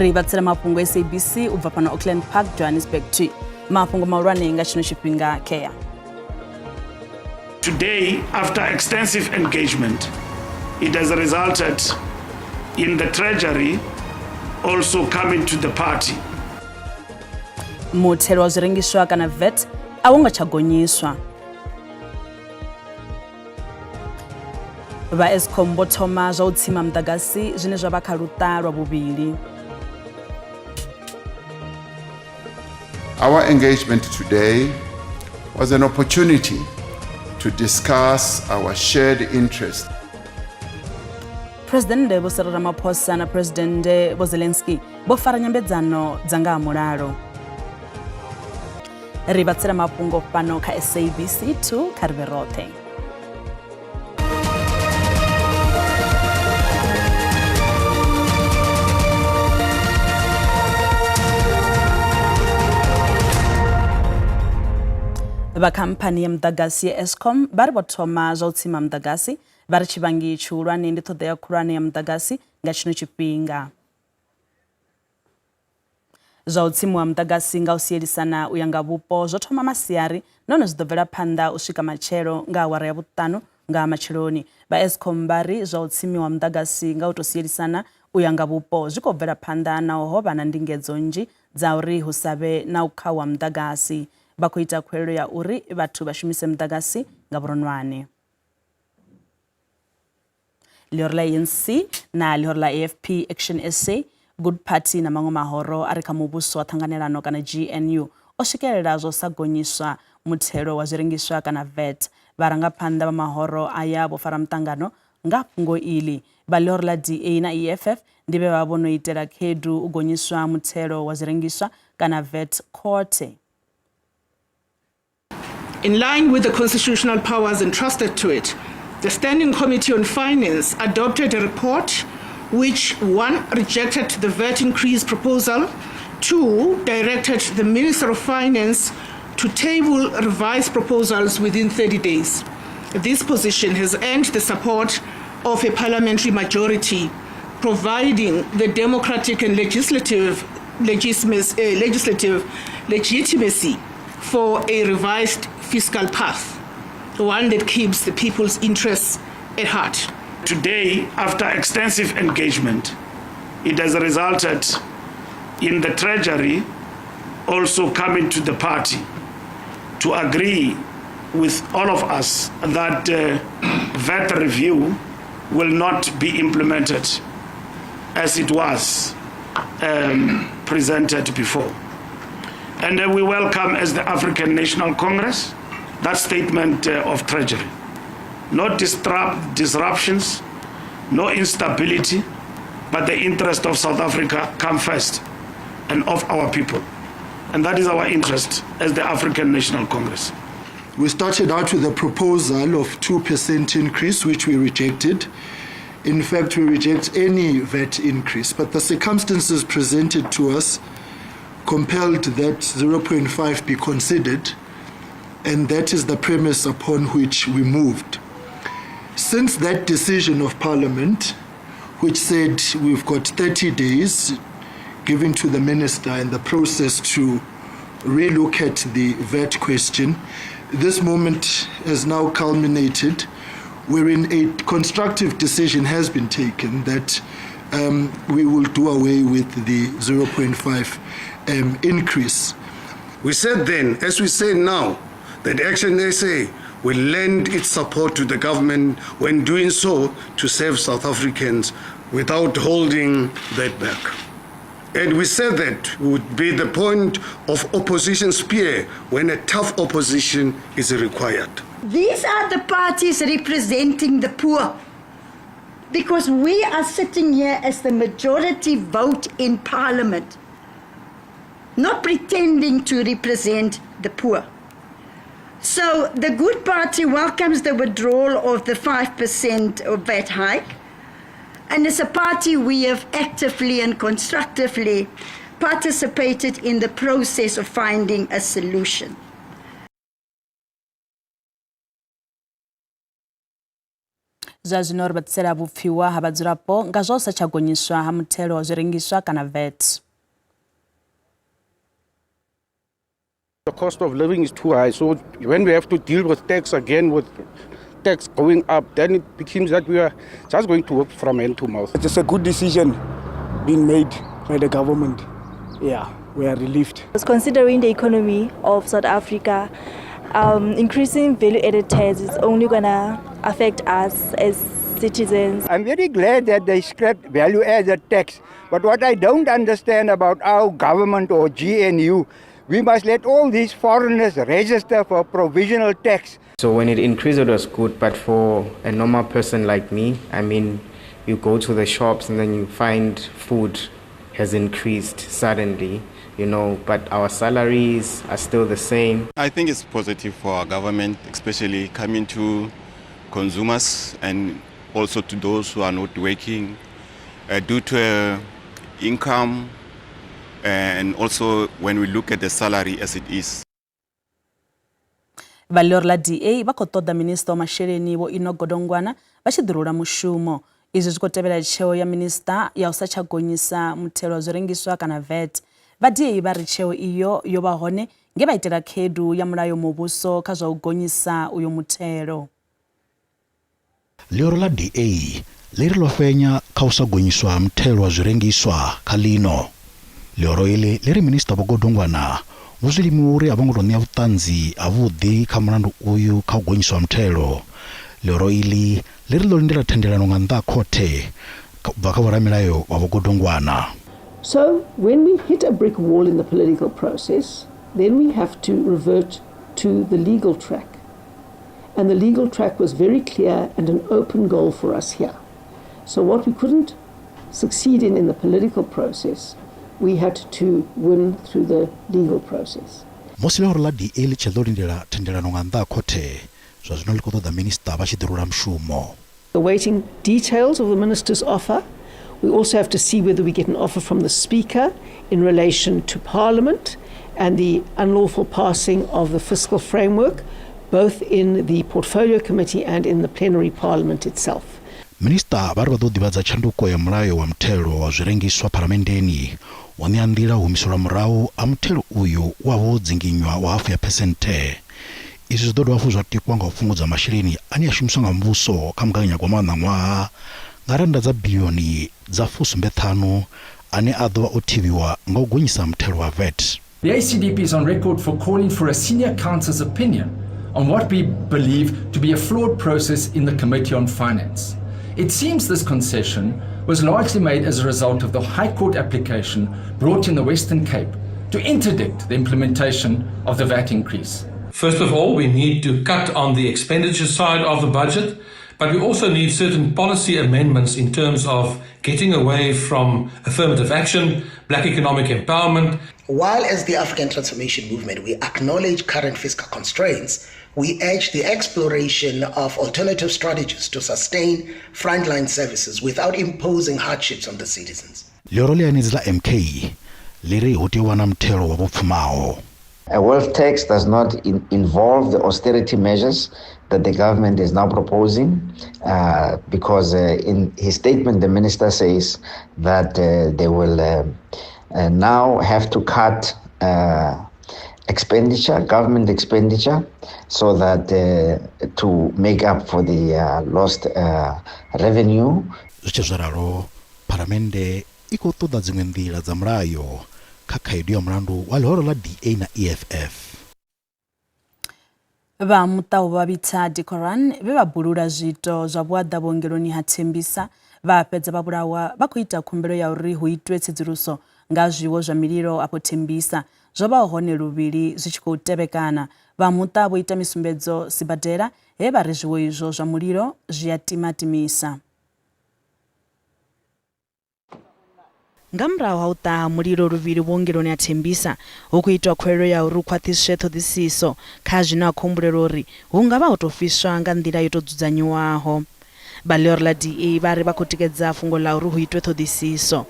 Ri vhatsela mafhungo SABC u bva fhano Auckland Park, Johannesburg 2. Mafhungo mahulwane nga tshino tshifhinga kea. Today, after extensive engagement, it has resulted in the Treasury also coming to the party. Muthelo wa zwirengiswa kana VAT a wo ngo tsha gonyiswa. Vha Eskom vho thoma zwa u tsima muḓagasi zwine zwa vha kha luṱa lwa vhuvhili. Our engagement today was an opportunity to discuss our shared interest. Presidennde Vho Cyril Ramaphosa na Presidennde Vho Zelensky vho fara nyambedzano dza nga ha mulalo. Ri vha tsela mafhungo fhano kha SABC 2 kha ri vhe roṱhe. Vha khamphani ya muḓagasi ya Eskom vha ri vho thoma zwa u tsima muḓagasi vha ri tshivhangi tshihulwane ndi ṱhoḓea khulwane ya muḓagasi nga tshino tshifhinga. Zwa u tsimiwa muḓagasi nga u sielisana u ya nga vhupo zwo thoma masiari nahone zwi ḓo bvela phanḓa u swika matshelo nga awara ya vhuṱanu nga matsheloni. Vha Eskom vha ri zwa u tsimiwa muḓagasi nga u tou sielisana u ya nga vhupo zwi khou bvela phanḓa naho ho vha na ndingedzo nnzhi dza uri hu sa vhe na u khauwa muḓagasi. Vha khou ita khuwelelo ya uri vhathu vha shumise muḓagasi nga vhuronwane. Ḽihoro ḽa ANC na ḽihoro ḽa AFP, Action SA, Good Party na maṅwe mahoro a re kha muvhuso wa ṱhanganelano kana GNU o swikelela zwa u sa gonyiswa muthelo wa zwirengiswa kana VAT. Vharangaphanḓa vha mahoro aya vho fara muṱangano nga fhungo iḽi. Vha ḽihoro ḽa DA na EFF ndi vhe vha vha vho no itela khaedu u gonyiswa muthelo wa zwirengiswa kana VAT khothe. In line with the constitutional powers entrusted to it, the Standing Committee on Finance adopted a report which, one, rejected the VAT increase proposal, two, directed the Minister of Finance to table revised proposals within 30 days. This position has earned the support of a parliamentary majority, providing the democratic and legislative, legislative legitimacy for a revised fiscal path, one that keeps the people's interests at heart. Today, after extensive engagement, it has resulted in the Treasury also coming to the party to agree with all of us that VAT review will not be implemented as it was presented before. And we welcome, as the African National Congress, that statement of Treasury. No disruptions, no instability, but the interest of South Africa come first and of our people. And that is our interest as the African National Congress. We started out with a proposal of 2% increase, which we rejected. In fact, we reject any VAT increase, but the circumstances presented to us compelled that 0.5 be considered, and that is the premise upon which we moved. Since that decision of Parliament, which said we've got 30 days given to the minister in the process to relook at the VAT question, this moment has now culminated wherein a constructive decision has been taken that we will do away with the 0.5 increase. We said then, as we say now, that Action SA will lend its support to the government when doing so to save South Africans without holding that back. And we said that would be the point of opposition spear when a tough opposition is required. These are the parties representing the poor, because we are sitting here as the majority vote in Parliament, not pretending to represent the poor. So the Good Party welcomes the withdrawal of the 5% of VAT hike. And as a party, we have actively and constructively participated in the process of finding a solution. Zwa zwino ri vha ḓisela vhupfiwa ha vhadzulapo nga zwa u sa tsha gonyiswa ha muthelo wa zwirengiswa kana VAT. The cost of living is too high, so when we have to deal with tax again, with tax going up, then it becomes that we are just going to work from hand to mouth. It's a good decision being made by the government. Yeah, we are relieved. Considering the economy of South Africa, increasing value-added tax is only going to affect us as citizens. I'm very glad that they scrapped value-added tax. But what I don't understand about our government or GNU, we must let all these foreigners register for provisional tax. So when it increased, it was good, but for a normal person like me, you go to the shops and then you find food has increased suddenly, but our salaries are still the same. I think it's positive for our government, especially coming to consumers and also to those who are not working, due to income, and also when we look at the salary as it is. Vha ḽihoro ḽa DA vha khou ṱoḓa minisiṱa wa masheleni Vho Enoch Godongwana vha tshi ḓirula mushumo. Izwi zwi khou tevhela tsheo ya minisiṱa ya u sa tsha gonyisa muthelo wa zwirengiswa kana VAT. Vha DA vha ri tsheo iyo yo vha hone nge vha itela khaedu ya mulayo muvhuso kha zwa u gonyisa uyo muthelo. Ḽihoro ḽa DA ḽi ri ḽo fhenya kha u sa gonyiswa ha muthelo wa zwirengiswa kha ḽino. Ḽihoro iḽi ḽi ri minisiṱa Vho Godongwana vho zwi limuwa uri a vho ngo tou ṋea vhuṱanzi havhuḓi kha mulandu uyu kha u gonyiswa ha muthelo. Ḽihoro iḽi ḽi ri ḽo lindela thendelano nga nnḓa ha khothe u bva kha vhoramilayo wa Vho Godongwana. So when we hit a brick wall in the political process, then we have to revert to the legal track. And the legal track was very clear and an open goal for us here. So what we couldn't succeed in the political process, we had to win through the legal process. Musi ḽihoro ḽa DA ḽi tshi ḓo lindela thendelano nga nnḓa ha khothe, zwa zwino ḽi khou ṱoḓa minisiṱa vha tshi ḓirula mushumo. Awaiting details of the minister's offer. We also have to see whether we get an offer from the Speaker in relation to Parliament and the unlawful passing of the fiscal framework, both in the Portfolio Committee and in the plenary Parliament itself. Minisiṱa vha ri vha ḓo ḓivhadza tshanduko ya mulayo wa muthelo wa zwirengiswa phalamenndeni wa ṋea nḓila u humiselwa murahu ha muthelo uyu wa vho dzinginywa wa hafu ya phesenthe. Izwi zwi ḓo dovha hafhu zwa tikwa nga u fhungudza masheleni ane a shumiswa nga muvhuso kha mugaganyagwama wa ṋaṅwaha nga rannda dza biḽioni dza fusumbe ṱhanu ane a ḓo vha o thivhiwa nga u gonyisa muthelo wa VAT. The ACDP is on record for calling for a senior counsel's opinion on what we believe to be a flawed process in the Committee on Finance. It seems this concession was largely made as a result of the High Court application brought in the Western Cape to interdict the implementation of the VAT increase. First of all, we need to cut on the expenditure side of the budget, but we also need certain policy amendments in terms of getting away from affirmative action, black economic empowerment. While as the African Transformation Movement we acknowledge current fiscal constraints, we urge the exploration of alternative strategies to sustain frontline services without imposing hardships on the citizens. Ḽihoro ḽi ḽa MK ḽi ri hu tea u vha na muthelo wa vho pfumaho. A wealth tax does not involve the austerity measures that the government is now proposing, because in his statement, the minister says that they will now have to cut expenditure, government expenditure, so that to make up for the lost revenue. Zwi tshi zwo ralo, phalamennde i khou ṱoḓa dziṅwe nḓila dza mulayo kha khaedu ya mulandu wa ḽihoro ḽa DA na EFF. Vha muṱa wa Babita Deokaran vhe vha bulula zwiito zwa vhuaḓa vhuongeloni ha Tembisa vha fhedza vha vhulawa vha khou ita khumbelo ya uri hu itwe tsedzuluso nga zwiwo zwa mililo afho Tembisa zwo vhaho hone luvhili zwi tshi khou tevhekana. Vha muṱa vho ita misumbedzo sibadela he vha ri zwiwo izwo zwa mulilo zwi a timatimisa. Nga murahu ha u ṱaha mulilo luvhili vhuongeloni ha Tembisa, hu khou itwa khuwelelo ya uri hu khwaṱhiswe ṱhoḓisiso kha zwine ha khou humbulelwa uri hu nga vha ho tou fhiswa nga nḓila yo tou dzudzanyiwaho. Vha ḽihoro ḽa DA vha ri vha khou tikedza fhungo ḽa uri hu itwe ṱhoḓisiso.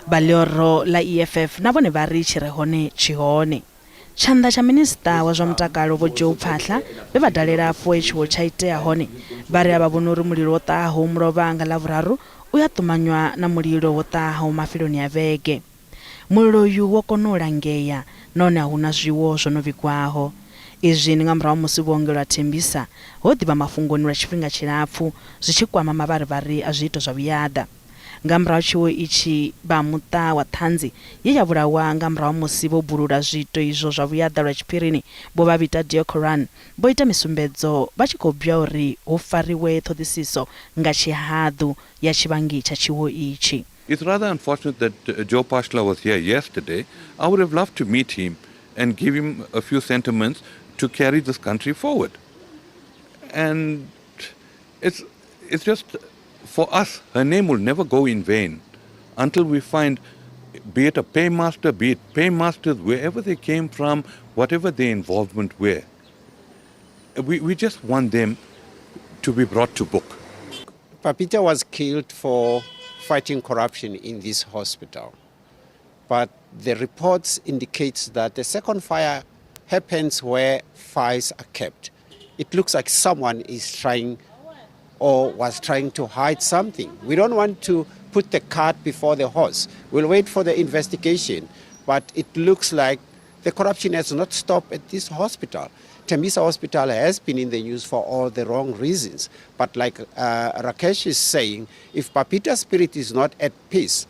Vha ḽihoro ḽa EFF na vhone vha ri tshi re hone tshi hone. Tshanḓa tsha minisiṱa wa zwa mutakalo Vho Joe Phaahla vhe vha dalela afho he tshiwo tsha itea hone vha ri a vha vhoni uri mulilo wo ṱahaho mulovha nga Ḽavhuraru u ya ṱumanywa na mulilo wo ṱahaho mafheloni a vhege. Mulilo uyu wo kona u langea nahone a hu na zwiwo zwo no vhigwaho. Izwi ndi nga murahu ha musi vhuongelo ha Tembisa ho ḓi vha mafhungoni lwa tshifhinga tshilapfu zwi tshi kwama mavharivhari a zwiito zwa vhuyaḓa. Nga murahu tshiwo itshi vha muṱa wa Ṱhanzi ye ya vhulawa nga murahu ha musi vho bulula zwiito izwo zwa vhuyaḓa lwa tshiphirini Vho Babita Deokaran vho ita misumbedzo vha tshi khou bwa uri hu fariwe ṱhoḓisiso nga tshihaḓu ya tshivhangi tsha tshiwo itshi. It's rather unfortunate that uh, Joe Phaahla was here yesterday. I would have loved to meet him and give him a few sentiments to carry this country forward. And it's, it's just, for us, her name will never go in vain until we find, be it a paymaster, be it paymasters, wherever they came from, whatever their involvement were. We, we just want them to be brought to book. Babita was killed for fighting corruption in this hospital. But the reports indicates that the second fire happens where files are kept. It looks like someone is trying or was trying to hide something. We don't want to put the cart before the horse. We'll wait for the investigation. But it looks like the corruption has not stopped at this hospital. Tembisa Hospital has been in the news for all the wrong reasons. But like uh, Rakesh is saying, if Babita's spirit is not at peace,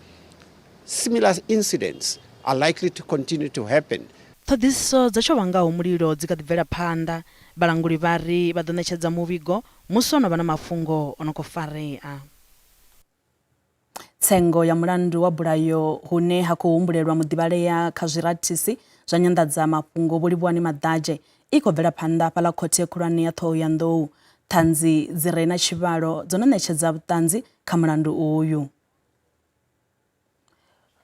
similar incidents are likely to continue to happen. Ṱhoḓisiso dza tsho vhangaho mulilo dzi kha ḓi bvela phanḓa. Vhalanguli vha ri vha ḓo ṋetshedza muvhigo musi ho no vha na mafhungo o no khou farea. Tsengo ya mulandu wa bulayo hune ha khou humbulelwa muḓivhalea kha zwirathisi zwa nyanḓadzamafhungo Vho Livhuwani Maḓadzhe i khou bvela phanḓa fhaḽa khothe khulwane ya Ṱhohoyanḓou. Ṱhanzi dzi re na tshivhalo dzo no ṋetshedza vhuṱanzi kha mulandu uyu.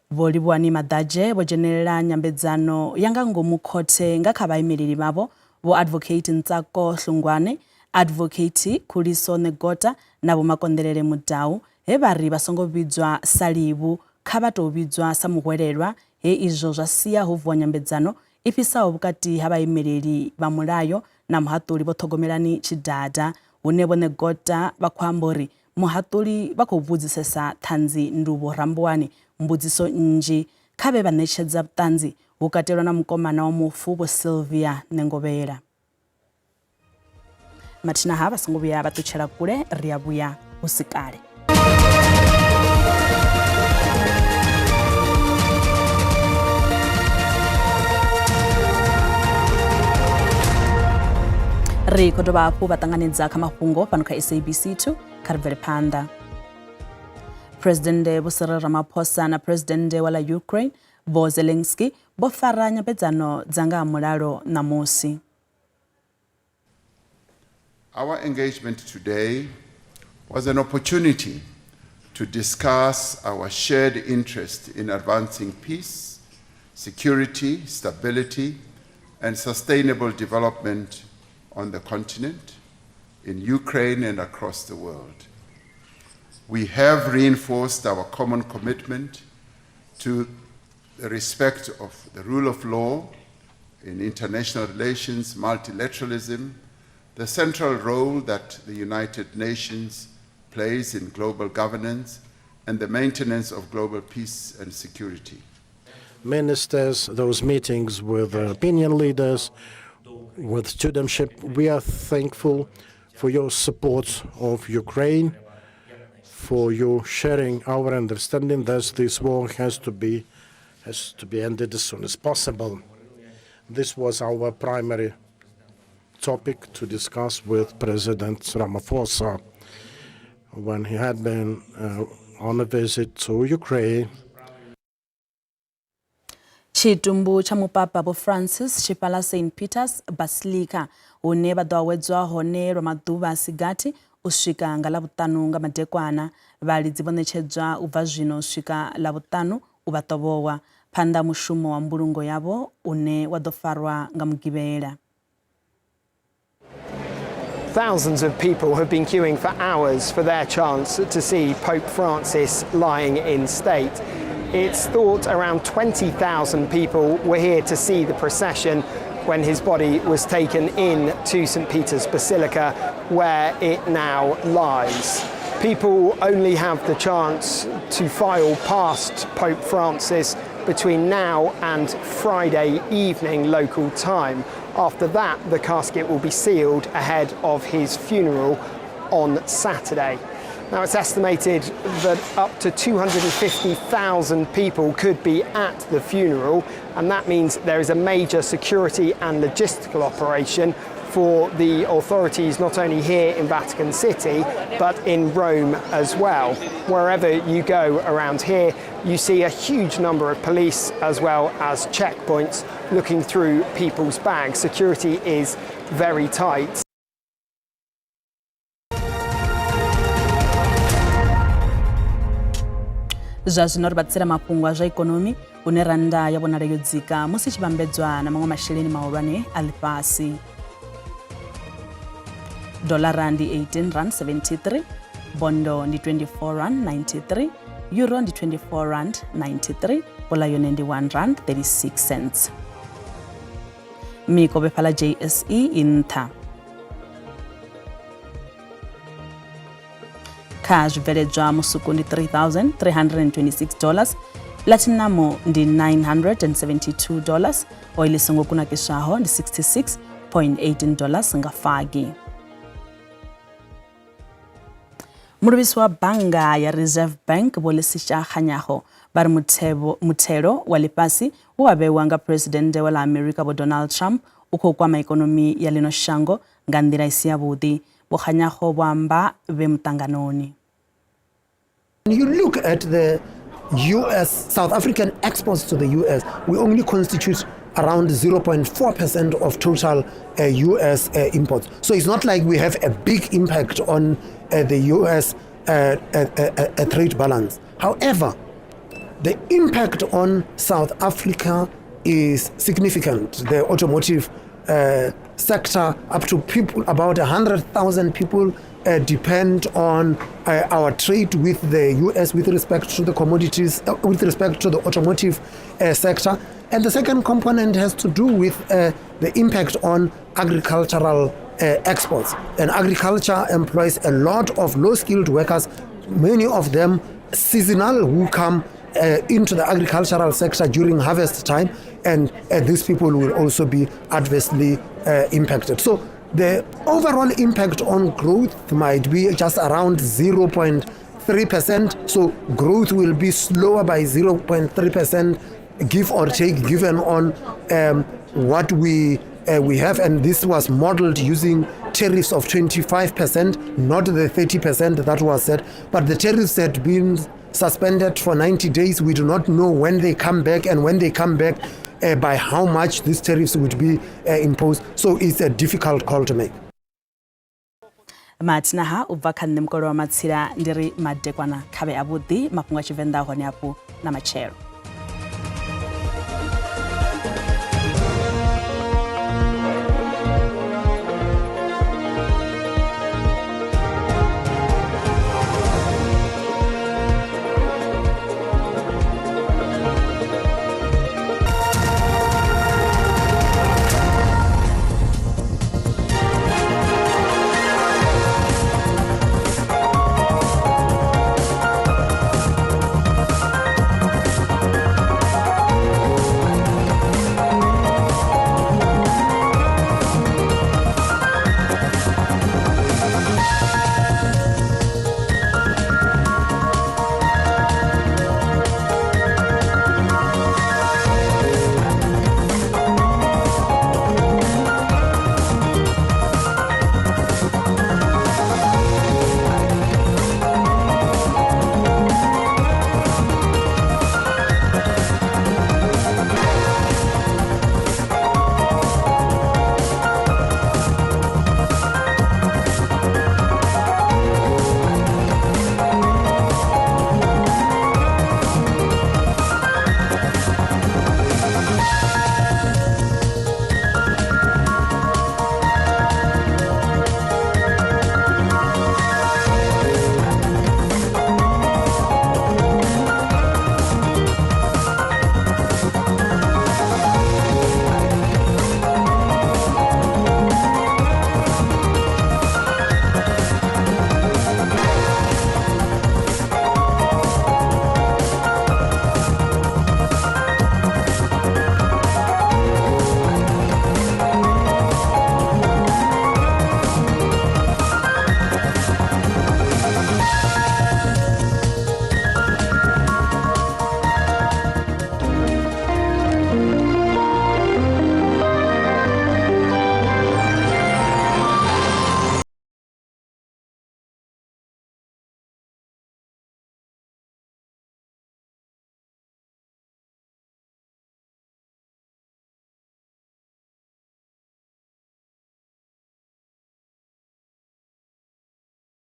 Vho Livhuwani Maḓadzhe vho dzhenelela nyambedzano ya nga ngomu khothe nga kha vhaimeleli vhavho Vho Advocate Ntsako Hlungwane, Advocate Khuliso Negota na Vho Makonḓelele Mudau he vha ri vha songo vhidzwa sa Livhu kha vha tou vhidzwa sa muhwelelwa he izwo zwa sia ho vuwa nyambedzano i fhisaho vhukati ha vhaimeleli vha mulayo na muhaṱuli Vho Ṱhogomelani Tshidada hune Vho Negota vha khou amba uri Muhaṱuli vha khou vhudzisesa Ṱhanzi Nduvho Rambuani mbudziso nnzhi kha vhe vha ṋetshedza vhuṱanzi, hu katelwa na mukomana wa mufu Vho Sylvia Nengovhela. Mathina ha vha songo vhuya vha ṱutshela kule, ri a vhuya hu si kale. Ri khou dovha hafhu vha ṱanganedza kha mafhungo fhano kha SABC 2 kha ri bvele phanḓa. Phresidennde Vho Cyril Ramaphosa na Phresidennde wa ḽa Ukraine Vho Zelensky vho fara nyambedzano dza nga ha mulalo ṋamusi. Our engagement today was an opportunity to discuss our shared interest in advancing peace, security, stability, and sustainable development on the continent, in Ukraine, and across the world. We have reinforced our common commitment to the respect of the rule of law in international relations, multilateralism, the central role that the United Nations plays in global governance, and the maintenance of global peace and security. Ministers, those meetings with opinion leaders, with studentship, we are thankful for your support of Ukraine, for you sharing our understanding that this war has to be has to be ended as soon as possible. This was our primary topic to discuss with President Ramaphosa when he had been uh, on a visit to Ukraine. Tshitumbu tsha mupapa Vho Francis tshi fhaḽa St Peters Basilica hune vha ḓo awedzwa hone lwa maḓuvha a si gathi u swika nga Ḽavhuṱanu nga madekwana. Vhalidzi vho ṋetshedzwa u bva zwino u swika Ḽavhuṱanu u vha ṱovhowa phanḓa ha mushumo wa mbulungo yavho une wa ḓo farwa nga Mugivhela. Thousands of people have been queuing for hours for their chance to see Pope Francis lying in state. It's thought around 20,000 people were here to see the procession when his body was taken in to St. Peter's Basilica, where it now lies. People only have the chance to file past Pope Francis between now and Friday evening local time. After that, the casket will be sealed ahead of his funeral on Saturday. Now, it's estimated that up to 250,000 people could be at the funeral, and that means there is a major security and logistical operation for the authorities, not only here in Vatican City, but in Rome as well. Wherever you go around here, you see a huge number of police as well as checkpoints looking through people's bags. Security is very tight. Zwa zwino ri vha mafhungo a zwa ikonomi, hune rannda ya vhonala yo dzika musi tshi vhambedzwa na maṅwe masheleni mahulwane a ḽifhasi. Dolara ndi 18 rand 73, bondo ndi 24 rand 93, euro ndi 24 rand 93, bola yone ndi 1 rand 36 cents. Mikovhe fhala JSE i nṱha. Kha zwibveledzwa, musuku ndi $3326, platinum ndi $972, oil i songo kunakiswaho ndi $66.18 nga fagi. Muluvhisi wa bannga ya Reserve Bank Vho Lesetja Kganyago vha ri muthelo wa ḽifhasi we wa vhewa nga Phresidennde wa ḽa Amerika Vho Donald Trump u khou kwama ikonomi ya ḽino shango nga nḓila i si yavhuḓi. Vho Kganyago vho amba vhe muṱanganoni. You look at the US, South African exports to the US, we only constitute around 0.4% of total US imports. So it's not like we have a big impact on the US trade balance. However, the impact on South Africa is significant. The automotive sector, up to people, about 100,000 people depend on our trade with the US with respect to the commodities, with respect to the automotive sector. And the second component has to do with the impact on agricultural exports. And agriculture employs a lot of low-skilled workers, many of them seasonal, who come into the agricultural sector during harvest time, and these people will also be adversely impacted. So the overall impact on growth might be just around 0.3%. So growth will be slower by 0.3%, give or take, given on what we have. And this was modeled using tariffs of 25%, not the 30% that was said. But the tariffs had been suspended for 90 days. We do not know when they come back, and when they come back, by how much these tariffs would be imposed. So it's a difficult call to make. Mathinaha u bva kha nṋe Mukolo wa Matsila ndi ri madekwana khavhe avhuḓi. Mafhungo a Tshivenḓa hone hafhu na matshelo.